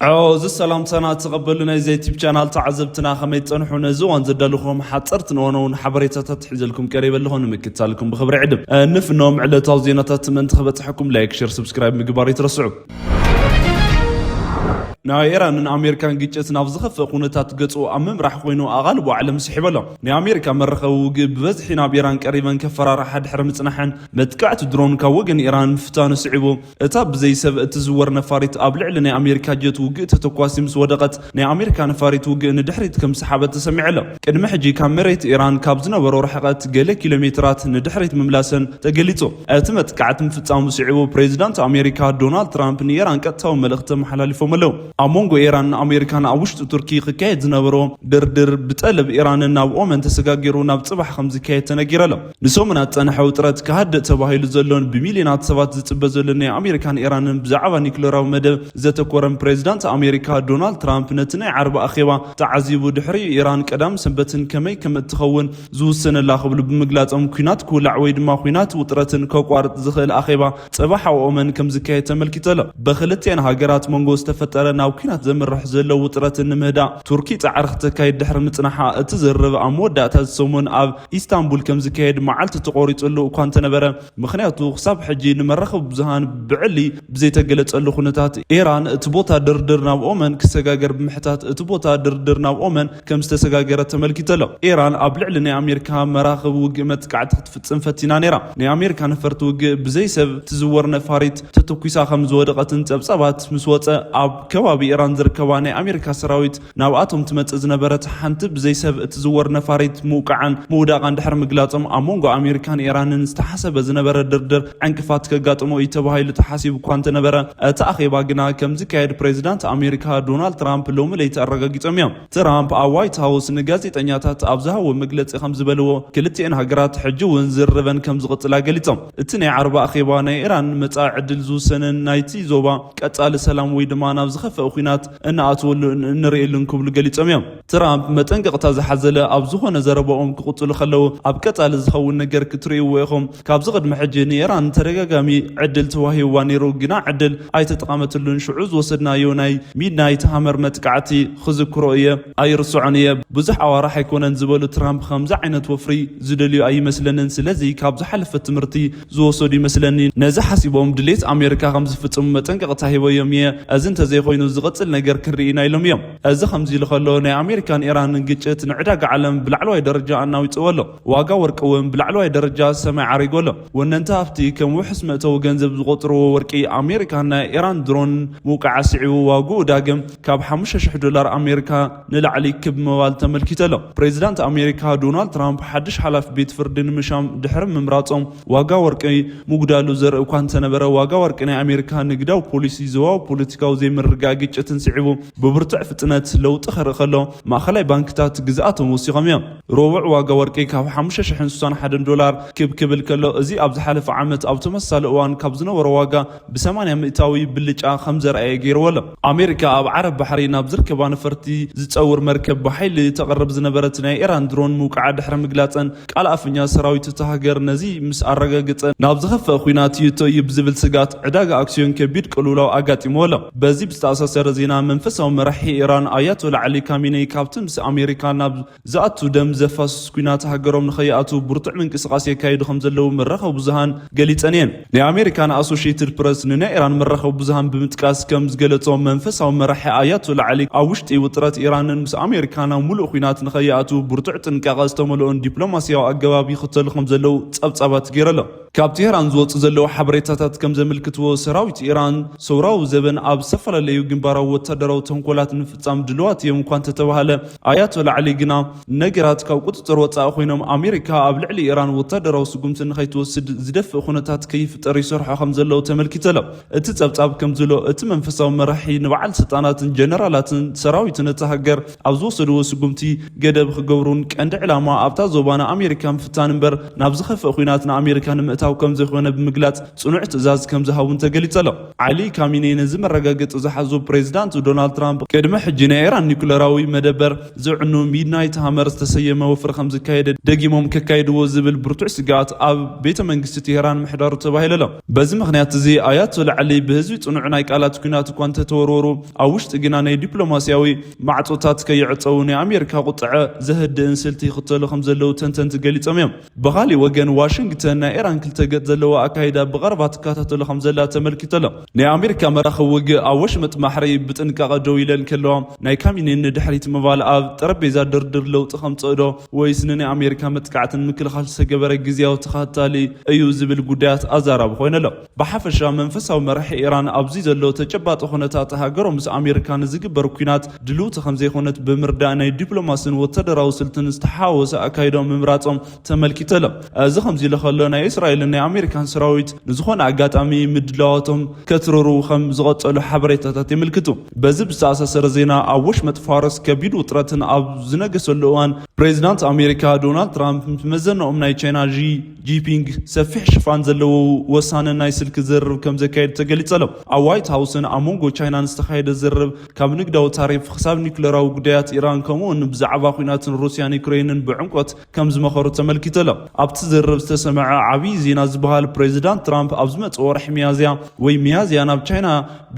እዚ ሰላምታና ተቐበሉ። ናይ ዘይ ቲብ ቻናል ተዓዘብትና ከመይ ትጸንሑ? ነዚ እዋን ዘዳልኹም ሓጸርትን እዋናውን ሓበሬታታት ሒዘልኩም ቀሪበ ኣለኹ። ንምክታልኩም ብኽብሪ ዕድም። እ፣ ንፍኖም ዕለታዊ ዜናታት ምእንቲ ክበጽሐኩም ላይክ፣ ሼር፣ ሰብስክራይብ ምግባር ይትረስዑ። ናይ ኢራንን ኣሜሪካን ግጭት ናብ ዝኸፍእ ኩነታት ገጹ ኣብ ምምራሕ ኮይኑ ኣቓልቦ ዓለም ስሒቡ ኣሎ። ናይ ኣሜሪካ መራኸቢ ውግእ ብበዝሒ ናብ ኢራን ቀሪበን ከፈራርሓ ድሕሪ ምጽናሐን መጥቃዕቲ ድሮን ካብ ወገን ኢራን ምፍታኑ ስዒቡ፣ እታ ብዘይ ሰብ እትዝወር ነፋሪት ኣብ ልዕሊ ናይ ኣሜሪካ ጀት ውግእ ተተኳሲ ምስ ወደቐት፣ ናይ ኣሜሪካ ነፋሪት ውግእ ንድሕሪት ከም ዝሰሓበት ተሰሚዑ ኣሎ። ቅድሚ ሕጂ ካብ መሬት ኢራን ካብ ዝነበሮ ርሕቐት ገለ ኪሎ ሜትራት ንድሕሪት ምምላሰን ተገሊጹ። እቲ መጥቃዕቲ ምፍጻሙ ስዒቡ፣ ፕሬዚዳንት ኣሜሪካ ዶናልድ ትራምፕ ንኢራን ቀጥታዊ መልእኽቲ ኣመሓላሊፎም ኣለዉ። ኣብ መንጎ ኢራንን ኣሜሪካን ኣብ ውሽጢ ቱርኪ ክካየድ ዝነበሮ ድርድር ብጠለብ ኢራንን ናብ ኦመን ተሰጋጊሩ ናብ ጽባሕ ከም ዝካየድ ተነጊሩ ኣሎ። ንሰሙናት ዝጸንሐ ውጥረት ክሃድእ ተባሂሉ ዘሎን ብሚልዮናት ሰባት ዝጽበ ዘሎን ናይ ኣሜሪካን ኢራንን ብዛዕባ ኒክሌራዊ መደብ ዘተኮረን ፕሬዚዳንት ኣሜሪካ ዶናልድ ትራምፕ ነቲ ናይ ዓርቢ ኣኼባ ተዓዚቡ ድሕሪኡ ኢራን ቀዳም ሰንበትን ከመይ ከም እትኸውን ዝውሰነላ ክብሉ ብምግላጾም፣ ኲናት ክውላዕ ወይ ድማ ኲናት ውጥረትን ከቋርጽ ዝኽእል ኣኼባ ጽባሕ ኣብ ኦመን ከም ዝካየድ ተመልኪቱ ኣሎ። በክልቲአን ሃገራት መንጎ ዝተፈጠረ ናብ ኲናት ዘምርሕ ዘሎ ውጥረትን ንምህዳእ ቱርኪ ጻዕሪ ክተካይድ ድሕሪ ምጽናሓ፣ እቲ ዝርርብ ኣብ መወዳእታ እዚ ሰሙን ኣብ ኢስታንቡል ከም ዝካየድ መዓልቲ ተቖሪጹሉ እኳ እንተነበረ፣ ምኽንያቱ ክሳብ ሕጂ ንመራኸቢ ብዙሃን ብዕሊ ብዘይተገለጸሉ ኩነታት፣ ኢራን እቲ ቦታ ድርድር ናብ ኦመን ክሰጋገር ብምሕታት፣ እቲ ቦታ ድርድር ናብ ኦመን ከም ዝተሰጋገረ ተመልኪቱ ኣሎ። ኢራን ኣብ ልዕሊ ናይ ኣሜሪካ መራኽብ ውግእ መጥቃዕቲ ክትፍጽም ፈቲና ነይራ። ናይ ኣሜሪካ ነፈርቲ ውግእ ብዘይ ሰብ ትዝወር ነፋሪት ተተኲሳ ከም ዝወደቐትን ጸብጻባት ምስ ወጸ፣ ኣብ ከባቢ ኢራን ዝርከባ ናይ ኣሜሪካ ሰራዊት ናብኣቶም ትመጽእ ዝነበረት ሓንቲ ብዘይ ሰብ እትዝወር ነፋሪት ምውቃዓን ምውዳቓን ድሕሪ ምግላጾም፣ ኣብ መንጎ ኣሜሪካን ኢራንን ዝተሓሰበ ዝነበረ ድርድር ዕንቅፋት ከጋጥሞ እዩ ተባሂሉ ተሓሲቡ እኳ እንተነበረ፣ እቲ ኣኼባ ግና ከም ዝካየድ ፕሬዚዳንት ኣሜሪካ ዶናልድ ትራምፕ ሎሚ ለይቲ ኣረጋጊጾም እዮም። ትራምፕ ኣብ ዋይት ሃውስ ንጋዜጠኛታት ኣብ ዝሃቦ መግለጺ ከም ዝበልዎ፣ ክልቲኤን ሃገራት ሕጂ እውን ዝርርበን ከም ዝቕጽላ ገሊጾም። እቲ ናይ ዓርቢ ኣኼባ ናይ ኢራን መጻኢ ዕድል ዝውሰንን ናይቲ ዞባ ቀጻሊ ሰላም ወይ ድማ ናብ ዝኸፍአ ኲናት እንኣትወሉ እንርእየሉን ክብሉ ገሊጾም እዮም። ትራምፕ መጠንቀቕታ ዝሓዘለ ኣብ ዝኾነ ዘረባኦም ክቕጽሉ ከለዉ፣ ኣብ ቀጻሊ ዝኸውን ነገር ክትርእይዎ ኢኹም። ካብዚ ቅድሚ ሕጂ ንኢራን ተደጋጋሚ ዕድል ተዋሂብዋ ነይሩ፣ ግና ዕድል ኣይተጠቐመትሉን። ሽዑ ዝወሰድናዮ ናይ ሚድናይት ሃመር መጥቃዕቲ ክዝክሮ እየ፣ ኣይርስዖን እየ። ብዙሕ ኣዋርሕ ኣይኮነን ዝበሉ ትራምፕ፣ ከምዚ ዓይነት ወፍሪ ዝደልዩ ኣይመስለንን። ስለዚ ካብ ዝሓለፈ ትምህርቲ ዝወሰዱ ይመስለኒ። ነዚ ሓሲቦም ድሌት ኣሜሪካ ከም ዝፍጽሙ መጠንቀቕታ ሂበዮም እየ። እዚ እንተዘይኮይኑ ዝቕጽል ነገር ክንርኢ ኢና ኢሎም እዮም። እዚ ከምዚ ኢሉ ከሎ፣ ናይ ኣሜሪካን ኢራንን ግጭት ንዕዳጋ ዓለም ብላዕለዋይ ደረጃ ኣናዊጽዎ ኣሎ። ዋጋ ወርቂ እውን ብላዕለዋይ ደረጃ ሰማይ ዓሪጉ ኣሎ። ወነንቲ ሃብቲ ከም ውሑስ መእተዊ ገንዘብ ዝቆጽርዎ ወርቂ ኣሜሪካ ናይ ኢራን ድሮን ምውቃዓ ስዒቡ ዋግኡ ዳግም ካብ ሓሙሽተ ሽሕ ዶላር ኣሜሪካ ንላዕሊ ክብ ምባል ተመልኪቱ ኣሎ። ፕሬዚዳንት ኣሜሪካ ዶናልድ ትራምፕ ሓድሽ ሓላፊ ቤት ፍርዲ ንምሻም ድሕሪ ምምራጾም ዋጋ ወርቂ ምጉዳሉ ዘርኢ እኳ እንተነበረ፣ ዋጋ ወርቂ ናይ ኣሜሪካ ንግዳዊ ፖሊሲ፣ ዞባዊ ፖለቲካዊ ዘይምርግጋእ፣ ግጭትን ስዒቡ ብብርቱዕ ፍጥነት ለውጢ ከርኢ ከሎ፣ ማእኸላይ ባንክታት ግዝኣቶም ወሲኾም እዮም። ረቡዕ ዋጋ ወርቂ ካብ ሓሙሽተ ሽሕን ስሳን ሓደን ዶላር ክብ ክብል ከሎ፣ እዚ ኣብ ዝሓለፈ ዓመት ኣብ ተመሳሳሊ እዋን ካብ ዝነበሮ ዋጋ ብ80 ሚእታዊ ብልጫ ከም ዘርኣየ ገይርዎ ኣሎ። ኣሜሪካ ኣብ ዓረብ ባሕሪ ናብ ዝርከባ ነፈርቲ ዝጸውር መርከብ ብሓይሊ ተቕርብ ዝነበረት ናይ ኢራን ድሮን ምውቃዓ ድሕሪ ምግላጸን፣ ቃል ኣፈኛ ሰራዊት እታ ሃገር ነዚ ምስ ኣረጋገጸ፣ ናብ ዝኸፍአ ኲናት ይእቶ እዩ ብዝብል ስጋት፣ ዕዳጋ ኣክስዮን ከቢድ ቅልውላው ኣጋጢምዎ ኣሎ። በዚ ብዝተኣሳሰረ ዜና፣ መንፈሳዊ መራሒ ኢራን ኣያቶላ ዓሊ ካሚነይ ካብቲ ምስ ኣሜሪካ ናብ ዝኣቱ ደም ዘፋስስ ኲናት ሃገሮም ንኸይኣትዉ ብርቱዕ ምንቅስቓስ የካይዱ ከም ዘለዉ መራኸቢ ብዙሃን ገሊጸን እየን። ናይ ኣሜሪካን ኣሶሽየትድ ፕረስ ንናይ ኢራን መራኸቢ ብዙሃን ብምጥቃስ ከም ዝገለጾ፣ መንፈሳዊ መራሒ ኣያቶላ ዓሊ ኣብ ውሽጢ ውጥረት ኢራንን ምስ ኣሜሪካን ኣብ ምሉእ ኲናት ንኸይኣትዉ ብርቱዕ ጥንቃቐ ዝተመልኦን ዲፕሎማስያዊ ኣገባብ ይኽተሉ ከም ዘለዉ ጸብጻባት ገይሩ ኣሎ። ካብ ቴህራን ዝወጹ ዘለዉ ሓበሬታታት ከም ዘመልክትዎ፣ ሰራዊት ኢራን ሰውራዊ ዘበን ኣብ ዝተፈላለዩ ግንባራዊ ወታደራዊ ተንኮላት ንምፍጻም ድልዋት እዮም እኳ እንተተባህለ፣ ኣያቶላ ዓሊ ግና ነገራት ካብ ቁጽጽር ወጻኢ ኮይኖም፣ ኣሜሪካ ኣብ ልዕሊ ኢራን ወታደራዊ ስጉምቲ ንኸይትወስድ ዝደፍእ ኩነታት ከይፍጠር ይሰርሖ ከም ዘለዉ ተመልኪቱ ኣሎ። እቲ ጸብጻብ ከም ዝብሎ፣ እቲ መንፈሳዊ መራሒ ንበዓል ስልጣናትን ጀነራላትን ሰራዊትን እታ ሃገር ኣብ ዝወሰድዎ ስጉምቲ ገደብ ክገብሩን ቀንዲ ዕላማ ኣብታ ዞባ ንኣሜሪካ ምፍታን እምበር ናብ ዝኸፍእ ኲናት ንኣሜሪካ ንምእታው ከም ዘይኮነ ብምግላጽ ጽኑዕ ትእዛዝ ከም ዝሃቡን ተገሊጹ ኣሎ። ዓሊ ካሚኔ ነዚ መረጋገጺ ዝሓዞ ፕሬዚዳንት ዶናልድ ትራምፕ ቅድሚ ሕጂ ናይ ኢራን ኒኩለራዊ መደበር ዝዕኑ ሚድናይት ሃመር ዝተሰየመ ወፍሪ ከም ዝካየደ ደጊሞም ከካይድዎ ዝብል ብርቱዕ ስግኣት ኣብ ቤተ መንግስቲ ቴህራን ምሕዳሩ ተባሂሉ ኣሎ። በዚ ምኽንያት እዚ ኣያቶላ ዓሊ ብህዝቢ ጽኑዕ ናይ ቃላት ኲናት እኳ እንተተወርወሩ፣ ኣብ ውሽጢ ግና ናይ ዲፕሎማስያዊ ማዕጾታት ከይዕጸዉ ናይ ኣሜሪካ ቁጥዐ ዘህድእን ስልቲ ይኽተሉ ከም ዘለዉ ተንተንቲ ገሊጾም እዮም። ብኻሊእ ወገን ዋሽንግተን ናይ ኢራን ክልተ ገጽ ዘለዎ ኣካይዳ ብቐረባ ትከታተሎ ከም ዘላ ተመልኪቱ ኣሎ። ናይ ኣሜሪካ መራኽብ ውግእ ኣብ ወሽመጥ ማሕሪ ብጥንቃቐ ደው ኢለን ከለዋ ናይ ካሚኔን ንድሕሪት ምባል ኣብ ጠረጴዛ ድርድር ለውጢ ከምጽእ ዶ ወይስ ንናይ ኣሜሪካ መጥቃዕትን ምክልኻል ዝተገበረ ግዝያዊ ተኸታሊ እዩ ዝብል ጉዳያት ኣዛራቢ ኮይኑ ኣሎ። ብሓፈሻ መንፈሳዊ መራሒ ኢራን ኣብዚ ዘሎ ተጨባጢ ኩነታት ሃገሮም ምስ ኣሜሪካ ንዝግበር ኲናት ድልውቲ ከም ዘይኮነት ብምርዳእ ናይ ዲፕሎማስን ወታደራዊ ስልትን ዝተሓዋወሰ ኣካይዶም ምምራጾም ተመልኪቱ ኣሎ። እዚ ከምዚ ኢሉ ከሎ ናይ እስራኤልን ናይ ኣሜሪካን ሰራዊት ንዝኾነ ኣጋጣሚ ምድላዋቶም ከትርሩ ከም ዝቐጸሉ ሓበሬታታት የመልክቱ። በዚ ብዝተኣሳሰረ ዜና ኣብ ወሽመጥ ፋርስ ከቢድ ውጥረትን ኣብ ዝነገሰሉ እዋን ፕሬዚዳንት ኣሜሪካ ዶናልድ ትራምፕ ምስ መዘነኦም ናይ ቻይና ዢ ጂፒንግ ሰፊሕ ሽፋን ዘለዎ ወሳነ ናይ ስልኪ ዝርርብ ከም ዘካየድ ተገሊጸ ኣሎ። ኣብ ዋይት ሃውስን ኣብ መንጎ ቻይናን ዝተኻየደ ዝርርብ ካብ ንግዳዊ ታሪፍ ክሳብ ኒኩለራዊ ጉዳያት ኢራን ከምኡ እውን ብዛዕባ ኲናትን ሩስያን ዩክሬንን ብዕምቆት ከም ዝመኸሩ ተመልኪቱ ኣሎ። ኣብቲ ዝርርብ ዝተሰምዐ ዓብዪ ዜና ዝበሃል ፕሬዚዳንት ትራምፕ ኣብ ዝመጽእ ወርሒ ሚያዝያ ወይ ሚያዝያ ናብ ቻይና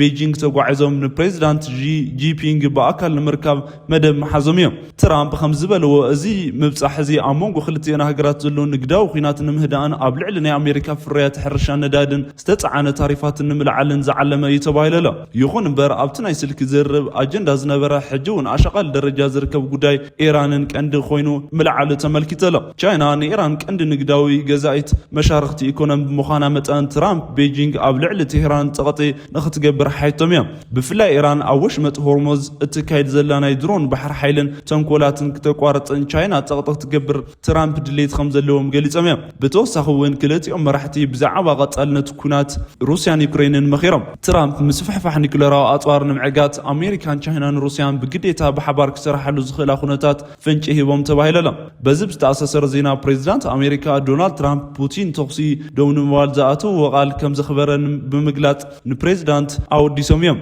ቤጂንግ ተጓዒዞም ንፕሬዚዳንት ዢ ጂፒንግ ብኣካል ንምርካብ መደብ ምሓዞም እዮም። ትራምፕ ከም ዝበልዎ፣ እዚ ምብጻሕ እዚ ኣብ መንጎ ክልቲኤን ሃገራት ዘሎ ንግዳዊ ኲናት ንምህዳእን ኣብ ልዕሊ ናይ ኣሜሪካ ፍርያት ሕርሻ ነዳድን ዝተጻዕነ ታሪፋትን ንምልዓልን ዝዓለመ እዩ ተባሂሉ ኣሎ። ይኹን እምበር ኣብቲ ናይ ስልኪ ዝርርብ ኣጀንዳ ዝነበረ ሕጂ እውን ኣሻቓሊ ደረጃ ዝርከብ ጉዳይ ኢራንን ቀንዲ ኮይኑ ምልዓሉ ተመልኪቱ ኣሎ። ቻይና ንኢራን ቀንዲ ንግዳዊ ገዛኢት መሻርኽቲ ኢኮኖሚ ብምዃና መጠን ትራምፕ ቤጂንግ ኣብ ልዕሊ ቴህራን ጸቕጢ ንኽትገብር ሓይቶም እዮም። ብፍላይ ኢራን ኣብ ወሽመጥ ሆርሞዝ እትካየድ ዘላ ናይ ድሮን ባሕሪ ሓይልን ተንኮላትን ክተቋርጽን ቻይና ጸቕጢ ክትገብር ትራምፕ ድሌት ከም ዘለዎም ገሊጾም እዮም። ብተወሳኺ እውን ክልቲኦም መራሕቲ ብዛዕባ ቀጻልነት ኩናት ሩስያን ዩክሬንን መኺሮም። ትራምፕ ምስፍሕፋሕ ኒኩለራዊ ኣጽዋር ንምዕጋት ኣሜሪካን ቻይናን ሩስያን ብግዴታ ብሓባር ክሰርሓሉ ዝኽእላ ኩነታት ፍንጪ ሂቦም ተባሂሉ ኣሎ። በዚ ብዝተኣሳሰረ ዜና ፕሬዚዳንት ኣሜሪካ ዶናልድ ትራምፕ ፑቲን ተኹሲ ደው ንምባል ዝኣተዎ ቃል ከም ዘኽበረ ን-፣ ብምግላጽ ንፕሬዚዳንት ኣወዲሶም እዮም።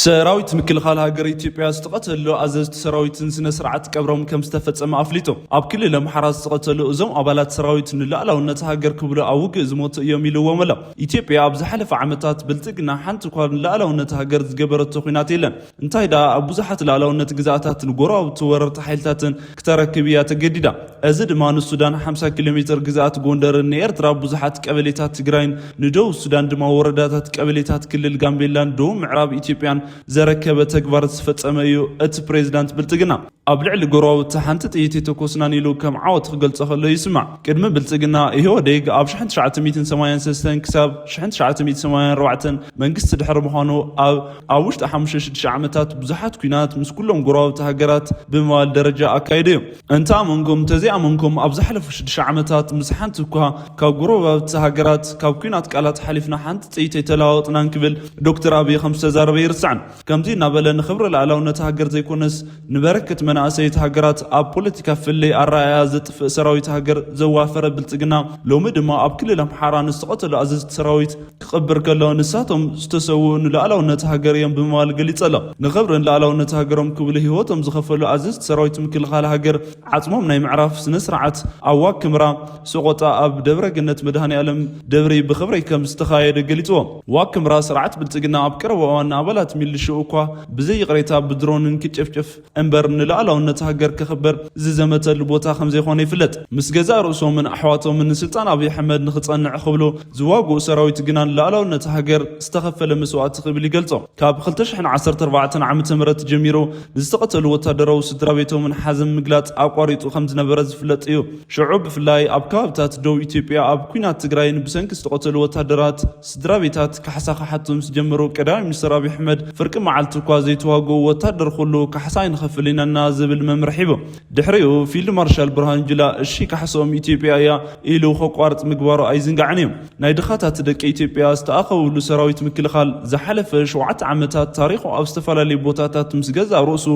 ሰራዊት ምክልኻል ሃገር ኢትዮጵያ ዝተቐተሉ ኣዘዝቲ ሰራዊትን ስነ ስርዓት ቀብሮም ከም ዝተፈጸመ ኣፍሊጡ። ኣብ ክልል ኣምሓራ ዝተቐተሉ እዞም ኣባላት ሰራዊት ንላዕላውነት ሃገር ክብሉ ኣብ ውግእ ዝሞቱ እዮም ኢልዎም ኣሎ። ኢትዮጵያ ኣብ ዝሓለፈ ዓመታት ብልጽግና ሓንቲ እኳ ንላዕላውነት ሃገር ዝገበረቶ ኲናት የለን። እንታይ ደኣ ኣብ ብዙሓት ላዕላውነት ግዝኣታት ንጎረባብቲ ወረርቲ ሓይልታትን ክተረክብ እያ ተገዲዳ። እዚ ድማ ንሱዳን ሓምሳ ኪሎ ሜትር ግዝኣት ጎንደርን ንኤርትራ ብዙሓት ቀበሌታት ትግራይን ንደቡብ ሱዳን ድማ ወረዳታት ቀበሌታት ክልል ጋምቤላን ደቡብ ምዕራብ ኢትዮጵያን ዘረከበ ተግባር ዝፈጸመ እዩ እቲ ፕሬዚዳንት ብልጽግና። ኣብ ልዕሊ ጎረባብቲ ሓንቲ ጥይት ኣይተኮስናን ኢሉ ከም ዓወት ክገልጾ ከሎ ይስማዕ። ቅድሚ ብልጽግና ኢህወዴግ ኣብ ሽሕን ትሽዓተ ሚእትን ሰማንያን ሰለስተን ክሳብ ሽሕን ትሽዓተ ሚእትን ሰማንያን ኣርባዕተን መንግስቲ ድሕሪ ምዃኑ ኣብ፣ ኣብ ውሽጢ ሓሙሽተ ሽዱሽተ ዓመታት ብዙሓት ኲናት ምስ ኩሎም ጎረባብቲ ሃገራት ብምባል ደረጃ ኣካይዱ እዩ። እንተ ኣመንኩም እንተዘይኣመንኩም ኣብ ዝሓለፉ ሽዱሽተ ዓመታት ምስ ሓንቲ እኳ ካብ ጎረባብቲ ሃገራት ካብ ኲናት ቃላት ሓሊፍና ሓንቲ ጥይት ኣይተለዋወጥናን ክብል ዶክተር ኣብይ ከም ዝተዛረበ ይርስዕን። ከምዚ እናበለ ንኽብሪ ልኣላውነት ሃገር ዘይኮነስ ንበረከት መናእሰይት ሃገራት ኣብ ፖለቲካ ፍልይ ኣረኣእያ ዘጥፍእ ሰራዊት ሃገር ዘዋፈረ ብልጽግና ሎሚ ድማ ኣብ ክልል ኣምሓራ ንዝተቐተሉ ኣዘዝቲ ሰራዊት ክቕብር ከሎ ንሳቶም ዝተሰውኡ ንልኣላውነት ሃገር እዮም ብምባል ገሊጹ ኣሎ። ንኽብርን ልኣላውነት ሃገሮም ክብሉ ህይወቶም ዝኸፈሉ ኣዘዝቲ ሰራዊት ምክልኻል ሃገር ዓጽሞም ናይ ምዕራፍ ስነ ስርዓት ኣብ ዋክምራ ሰቆጣ ኣብ ደብረ ገነት መድኃኔ ዓለም ደብሪ ብኽብሪ ከም ዝተኻየደ ገሊጽዎ። ዋክምራ ስርዓት ብልጽግና ኣብ ቀረባ እዋን ንኣባላት ሚሊሽኡ እኳ ብዘይ ይቕሬታ ብድሮንን ክጨፍጨፍ እምበር ንልኣላውነት ሃገር ከኽብር ዝዘመተሉ ቦታ ከም ዘይኮነ ይፍለጥ። ምስ ገዛእ ርእሶምን ኣሕዋቶምን ንስልጣን ኣብይ ኣሕመድ ንኽጸንዕ ክብሉ ዝዋግኡ ሰራዊት ግና ንልኣላውነት ሃገር ዝተኸፈለ መስዋእቲ ክብል ይገልጾ። ካብ ክልተ ሽሕን ዓሰርተ ኣርባዕተን ዓመተ ምህረት ጀሚሩ ንዝተቐተሉ ወታደራዊ ስድራ ቤቶምን ሓዘን ምግላጽ ኣቋሪጹ ከም ዝነበረ ዝፍለጥ እዩ። ሽዑ ብፍላይ ኣብ ከባብታት ደቡብ ኢትዮጵያ ኣብ ኲናት ትግራይን ብሰንኪ ዝተቐተሉ ወታደራት ስድራ ቤታት ካሕሳ ክሓቱ ምስ ጀመሩ ቀዳማይ ሚኒስትር ኣብይ ኣሕመድ ፍርቂ መዓልቲ እኳ ዘይተዋግኡ ወታደር ኩሉ ካሕሳ ኣይንኸፍልን ኢና ዝብል መምርሒ ሂቡ። ድሕሪኡ ፊልድ ማርሻል ብርሃኑ ጁላ እሺ ካሕሶም ኢትዮጵያ እያ ኢሉ ከቋርጽ ምግባሩ ኣይዝንጋዕን እዩ። ናይ ድኻታት ደቂ ኢትዮጵያ ዝተኣኸብሉ ሰራዊት ምክልኻል ዝሓለፈ ሸውዓተ ዓመታት ታሪኹ ኣብ ዝተፈላለዩ ቦታታት ምስ ገዛእ ርእሱ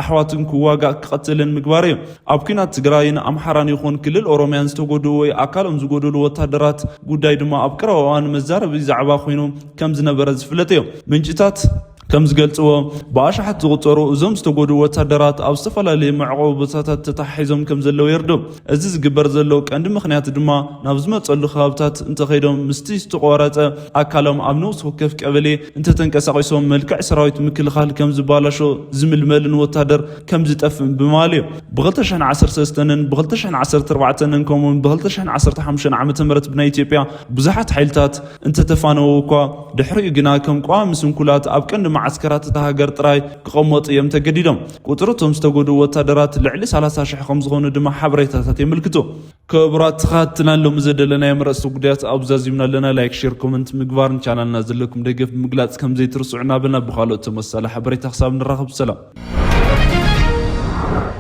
ኣሕዋትን ክዋጋእ ክቐትልን ምግባር እዩ። ኣብ ኲናት ትግራይን ኣምሓራን ይኹን ክልል ኦሮምያን ዝተጎድኡ ወይ ኣካሎም ዝጎደሉ ወታደራት ጉዳይ ድማ ኣብ ቀረባ እዋን መዛረቢ ዛዕባ ኮይኑ ከም ዝነበረ ዝፍለጥ እዩ። ምንጭታት ከም ዝገልጽዎ ብኣሽሓት ዝቑጸሩ እዞም ዝተጎድኡ ወታደራት ኣብ ዝተፈላለዩ መዕቆቢ ቦታታት ተታሒዞም ከም ዘለዉ የርድእ። እዚ ዝግበር ዘሎ ቀንዲ ምኽንያት ድማ ናብ ዝመጸሉ ከባብታት እንተኸይዶም ምስቲ ዝተቆረጸ ኣካሎም ኣብ ነውስ ወከፍ ቀበሌ እንተተንቀሳቒሶም መልክዕ ሰራዊት ምክልኻል ከም ዝባላሾ ዝምልመልን ወታደር ከም ዝጠፍእ ብምባል እዩ። ብ2013ን ብ2014ን ከምኡውን ብ2015 ዓመተ ምህረት ብናይ ኢትዮጵያ ብዙሓት ሓይልታት እንተተፋነው እኳ ድሕሪኡ ግና ከም ቀዋሚ ስንኩላት ኣብ ቀንዲ መዓስከራት እታ ሃገር ጥራይ ክቐመጡ እዮም ተገዲዶም። ቁጽሪ እቶም ዝተጎድኡ ወታደራት ልዕሊ 30,000 ከም ዝኾኑ ድማ ሓበሬታታት የመልክቱ። ክቡራት ተኸታተልትና ሎሚ ዘደለናዮም ርእሰ ጉዳያት ኣብ ዛዚምና ኣለና። ላይክ፣ ሼር፣ ኮመንት ምግባርን ቻናልና ዘለኩም ደገፍ ብምግላጽ ከም ዘይትርስዑ እናበልና ብኻልኦት ተመሳሳሊ ሓበሬታ ክሳብ ንራኸብ ሰላም።